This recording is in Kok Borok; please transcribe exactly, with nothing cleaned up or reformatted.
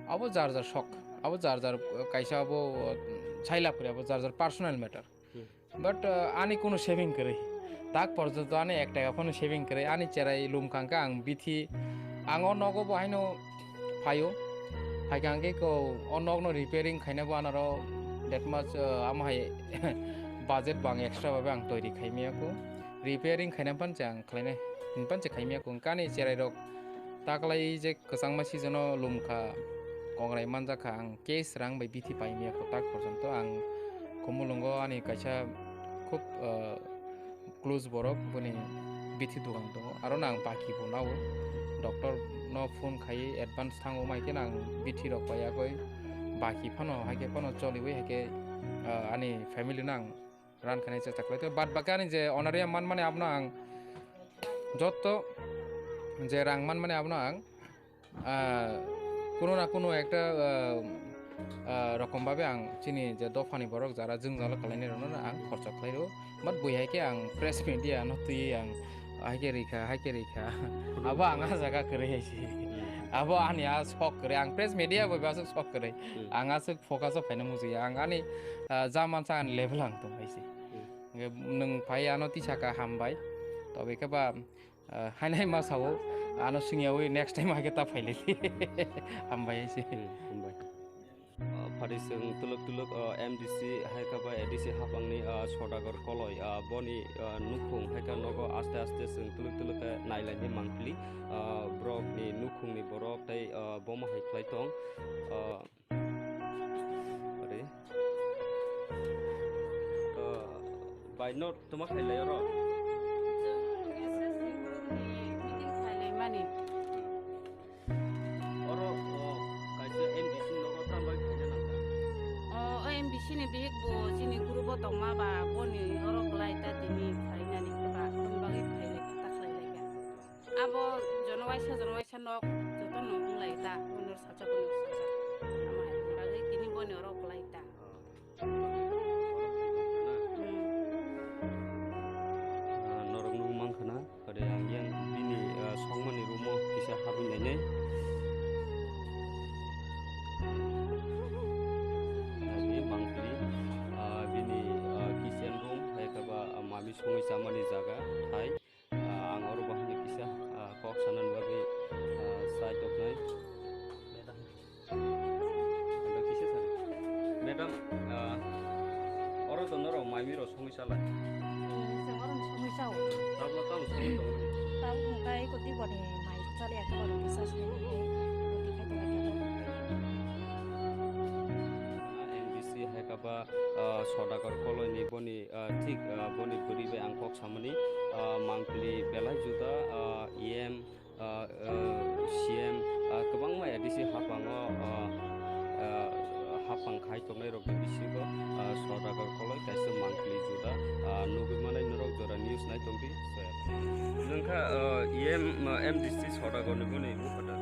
Abo jar jar sok, abo jar jar, uh, kaisa abo, uh, saila phuri, abo jar jar personal matter. Hmm. But, uh, ani kuno saving kwrwi. Tak porjonto ani ek taka phano saving kwrwi. Ani cherai lumkha hwnkhe ang bithi, ang o nogo bo haino phaio. Phaikha hwnkhe ko o nokno repairing khaina bo anaro that much, uh, amo hai budget bo ang extra babe ang toiri khaimaya ko. Repairing khaina phan chang khlainai, hinphan se khaimya kung kani cherai rok taklai je kwchangma season o lumkha, kongrai manjakha, ang cash rang bai bithi paimya kwtak porjonto. Ang Khumulwngo ani kaisa khub, ah, close borok, boni bithi dogan tongo, aro no ang baki bo nao, doctor no phone khai advance thango, mai khe no ang bithi rok paiyagoi, baki phano haikhe phano choliwi haikhe, ah, ani family no ang ran khainai chesta khlai. Tei bad baki ani je honorarium man mani abono ang jotto je rang man mani abono ang, ah, kuno na kuno ekta, ah, ah, rokom babe ang chini je dophani borok jara jwngjal khlainai rokno ang khorcha khlai rwo. But bui hai khe ang press media no twiwi ang hai khe rikha, hai khe rikha. Abo ang a jaga kwrwi hai se. Hmm. Abo ani a sok kwrwi. Ang press media bai ba sok kwrwi. Hmm. Ang aswk focus o phaina muchungya. Ang ani, ah, ja mansa ani level ang tong hai se. Hmm. Hwnkhe nwng phai ano tisa kha hambai. Tobe khe ba, ah, hainai ma sao, ano swngyawi next time hakhe ta phailai di. Hambai hai se. Hmm, hambai. Ah, phari chwng tuluk tuluk, ah, M D C hai kha ba A D C hapangni, ah, Sodagar Koloi, ah, boni, ah, nukhung hai kha nogo aste aste chwng tuluk tuluk khe nailaini mangpili, ah, borokni nukhungni borok tei, ah, bomo hai khlai tong. Ah, Are. Uh, bai no tuma khailai oro. Chwng S S C group ni meeting khailai mani. Oro, o, kaisa M D C nogo tambai khaina nangkha. O, o M D C ni bihik bo chini group o tongma ba boni oro kwlai ta tini khlainani ba, boni bagwi khailai kha, ta khlailai kha. Abo jono waisa, jono waisa nok joto no wng lai ta, unor sajak, unor sajak. Ama hai bagwi tini boni oro kwlai ta. Hmm. Ah, norok nung mankha na, ode ang yang bini, ah, songmani room o kisa habwi nainai. Naidi mangpili, ah, bini, ah, kitchen room, hai khe ba, ah, mami songwi chamani jaga, hai. Ah, ang oro bahai ni kisa, ah, kok sanani bagwi, ah, chai toknai. Madam. Ado kisa sari. Madam, ah, oro to norok mai miro songwi salai. Hmm, chwng oro songwi sao. Tabla tamo songwi tongmani. Tabuk hwnkhe koti boni mai chaliya khe oro kisa songwi roti khai tonglaikha. Ah, M D C hai kha ba, ah, Sodagar Koloi ni boni ah, thik, ah, boni bwrwi bai ang kok samani, ah, mangpili belai juda, ah, E M, ah, ah, C M, ah, kwbangma A D C haphango, ah, ah, haphang khai tongnai rokni bisingo, ah, Sodagar Koloi kaisa mangpili juda, ah, nugwi manai norok jora news nai tongdi. Nwngkha, ah, E M, ah, M D C Sodagar ni boni bupha da.